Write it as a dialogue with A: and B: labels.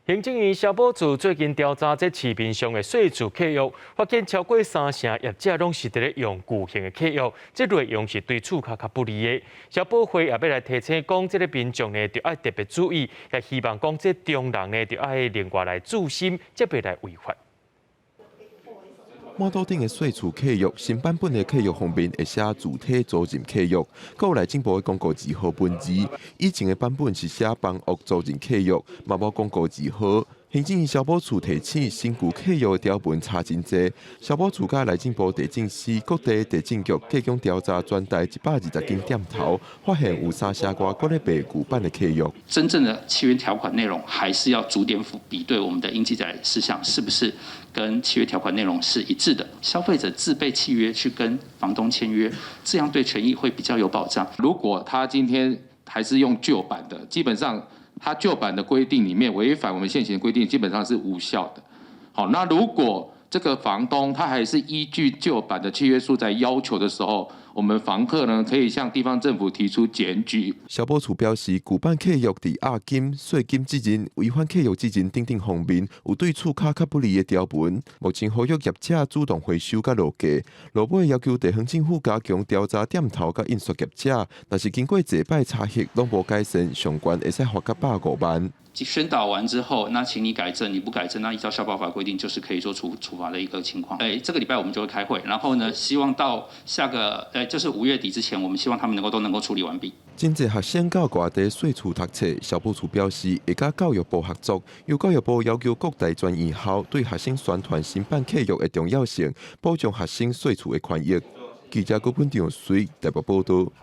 A: 行政院消保處最近調查這市面上的細厝契約，發現超過三成業者攏是佇咧用舊型的契約，這內容是對厝客較不利的。消保會也欲來提醒講，這个民眾呢，著愛特別注意，也希望講這中人呢，著愛另外來注心，才袂來違法。
B: 滿桌頂的細厝契約，新版本的契約方面會寫主體租賃契約，閣有內政部的公告字號文字。以前的版本是寫房屋租賃契約，嘛無公告字號。行政院消保處提醒，新舊契約的條文差真濟。消保處佮內政部地政司各地地政局共同調查全台120間店頭，發現有三成外閣咧賣舊版的契約。
C: 真正的契約條款內容，還是要逐點比對我們的應記載事項是不是跟契約條款內容是一致的。消費者自備契約去跟房東簽約，這樣對權益會比較有保障。
D: 如果他今天還是用舊版的，基本上他舊版的規定裡面違反我們現行規定，基本上是無效的。好，那如果這個房東他還是依據舊版的契約書在要求的時候，我們房客呢可以向地方政府提出檢舉。
B: 消保處表示，舊版契約佇押金、稅金責任、違反契約責任等等方面，有對厝客較不利的條文。目前呼籲業者主動回收佮落架，落尾要求地方政府加強調查店頭佮印刷業者，若是經過濟擺查核攏無改善，上懸會使罰到150萬。
C: 宣導完之後，那請你改正，你不改正，那依照消保法規定，就是可以做處罰的一個情況。這個禮拜我們就會開會，然後呢，希望到下個，就是5月底之前，我們希望他們能夠都能夠處理完畢。
B: 真濟學生到外地細厝讀冊，消保處表示會佮教育部合作，由教育部要求各大專院校對學生宣傳新版契約的重要性，保障學生細厝的權益。記者郭本長隨台北報道。